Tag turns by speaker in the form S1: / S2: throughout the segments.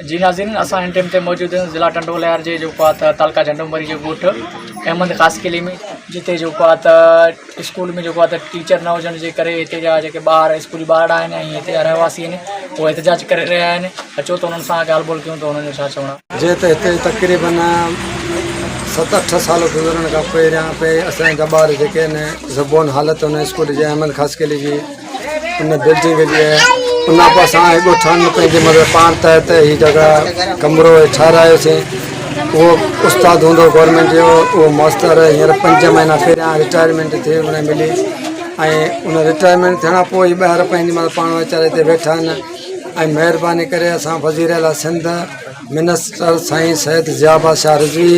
S1: جي ناظرين اسان هن ٽيم تي موجود آهيون ضلع ٽنڊو الهيار جي جيڪو آهي ته تعلقه جهنڊو مري جي ڳوٺ احمد خاصخيلي ۾ جتي جيڪو آهي ته اسڪول ۾ جيڪو آهي ته ٽيچر نه هجڻ جي ڪري هتي جا جيڪي ٻار اسڪولي ٻارڙا آهن ۽ هتي جا رهواسي آهن اهي احتجاج ڪري رهيا آهن اچو ته انهن سان ڳالهه ٻولهه ڪيون ته انهن جو ڇا چوڻ آهي.
S2: جيئن ته هتي تقريبن ست اٺ سال گذرڻ کان پهريان پهرين اسان جا ٻار جيڪي آهن زبون حالت ان اسڪول جي احمد خاصخيلي جي ان بلڊنگ جي ان پوء اسان هي ڳوٺاڻن پنهنجي مدد پاڻ تحت هي جڳهه ڪمرو ٺهرايوسين اهو استاد هوندو گورنمينٽ جو اهو ماستر هينئر پنج مهينا پهريان رٽائرمينٽ ٿي ان ملي ۽ ان رٽائرمينٽ ٿيڻ کان پوء هي ٻاهر پنهنجي مدد پاڻ ويچاري هتي ويٺا آهن ۽ مهرباني ڪري اسان وزير اعليٰ سنڌ منسٽر سائين سيد ضياء بادشاهه رضوي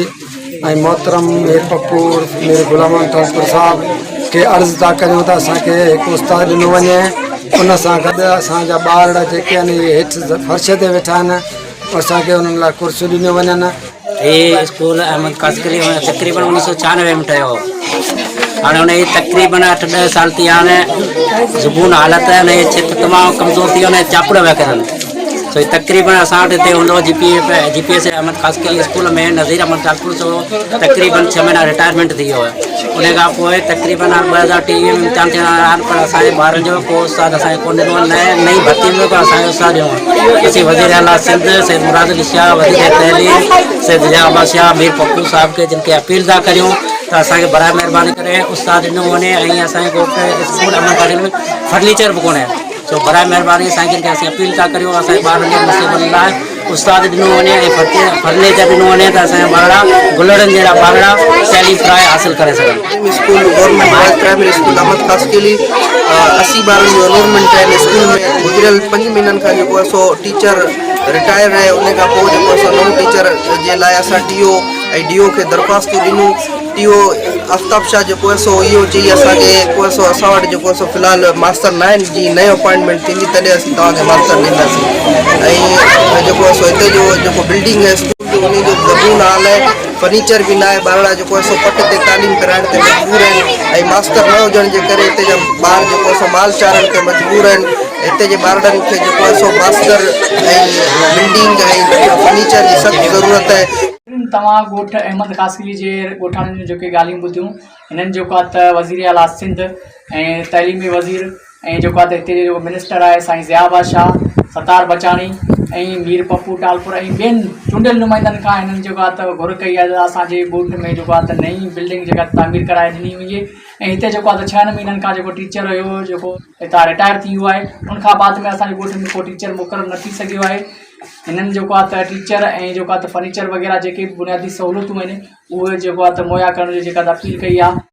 S2: ۽ محترم مير پپو عرف مير غلام محمد ٽالپر صاحب کي عرض ٿا ڪريون ته اسان کي هڪ استاد ڏنو وڃي ان سان گڏ اسان جا ٻارڙا جيڪي آهن اهي هيٺ فرش تي ويٺا آهن اسان کي انهن لاء ڪرسيون ڏنيون وڃن.
S3: هي اسڪول احمد قاسقلي تقريبن اڻويهه سو ڇهانوي ۾ ٺهيو هو هاڻي ان جي تقريبن اٺ ڏهه سال ٿي ويا آهن زبون حالت آهي ان جي ڇت تمام ڪمزور ٿي وئي ان جا چاپڙ پيا ڪرن سو هي تقريبن اسان وٽ هتي هوندو هو G P G P S Ahmed Khaskheli school ۾ Nazir Ahmed Talpur سو تقريبن ڇهه مهينا رٽائرمينٽ ٿي ويو ان کان پوء تقريبن 2023 ۾ امتحان ٿيڻ وارا آهن پر اسان جي ٻارن جو ڪو استاد اسان کي ڪونه ڏنو نه نئين ڀرتي ۾ ڪو اسان کي استاد ڏنو اسين وزير اعليٰ سنڌ سيد مراد علي شاهه وزير تعليم سيد ضياء عباس شاهه مير پپو صاحب کي جن کي اپيل ٿا ڪريون ته اسان کي براء مهرباني ڪري استاد ڏنو وڃي ۽ اسان جي ڳوٺ اسڪول احمد خاصخيلي ۾ فرنيچر به ڪونهي سو براء مهرباني سائين جن کي اسين اپيل ٿا ڪريون اسان جي ٻارن جي مستقبل لاء استاد ڏنو وڃي ۽ فرنيچر ڏنو وڃي ته اسان جا ٻارڙا گلڙن جهڙا ٻارڙا تعليم پرائي حاصل ڪري سگهن.
S4: School government boys primary school Ahmed Khaskheli 80 ٻارن جو انرولمينٽ آهي ان اسڪول ۾ گذريل پنج مهينن کان جيڪو آهي سو ٽيچر رٽائر آهي ان کان پوء جيڪو آهي سو نئون ٽيچر جي لاء اسان ڊي او ۽ ڊي او کي درخواستون ڏنيون ڊي او آفتاب شاهه جيڪو آهي سو اهو چئي اسان کي جيڪو آهي سو اسان وٽ جيڪو آهي سو في الحال ماستر نه آهن جيئن نئين اپائنٽمينٽ ٿيندي تڏهن اسين توهان کي ماستر ڏينداسين ۽ جيڪو آهي سو هتي جو جيڪو بلڊنگ آهي اسڪول جو انهي جو زبون حال آهي فرنيچر به نه آهي ٻارڙا جيڪو آهي سو پٽ تي تعليم پرائڻ تي مجبور آهن ۽ ماستر نه هجڻ جي ڪري هتي جا ٻار جيڪو آهي سو مال چارڻ تي مجبور آهن هتي جي ٻارڙن کي جيڪو آهي سو ماستر ۽ بلڊنگ ۽ فرنيچر جي سخت ضرورت آهي.
S1: توهان ڳوٺ احمد خاصخيلي جي ڳوٺاڻن جون جيڪي ڳالهيون ٻڌيون هنن جيڪو آهي ته وزير اعليٰ سنڌ ۽ تعليمي وزير ۽ جيڪو آهي ته هتي جو جيڪو منسٽر آهي سائين ضياء بادشاهه ستار بچاڻي ۽ مير پپو ٽالپر ۽ ٻين چونڊيل نمائندن کان هنن جيڪو آهي ته گهر ڪئي آهي ته اسان جي ڳوٺ ۾ جيڪو آهي ته نئين بلڊنگ جيڪا تعمير ڪرائي ڏني وڃي ۽ هتي جيڪو آهي ته ڇهن مهينن کان جيڪو ٽيچر هيو جيڪو هتان رٽائر ٿي ويو آهي ان کان بعد ۾ اسان جي ڳوٺ ۾ ڪو ٽيچر مقرر نه ٿي سگهيو آهي هنن جيڪو آهي ته ٽيچر ۽ جيڪو آهي ته فرنيچر وغيره جيڪي به بنيادي سهولتون آهن اهي جيڪو آهي ته مهيا ڪرڻ جي جيڪا اپيل ڪئي آهي.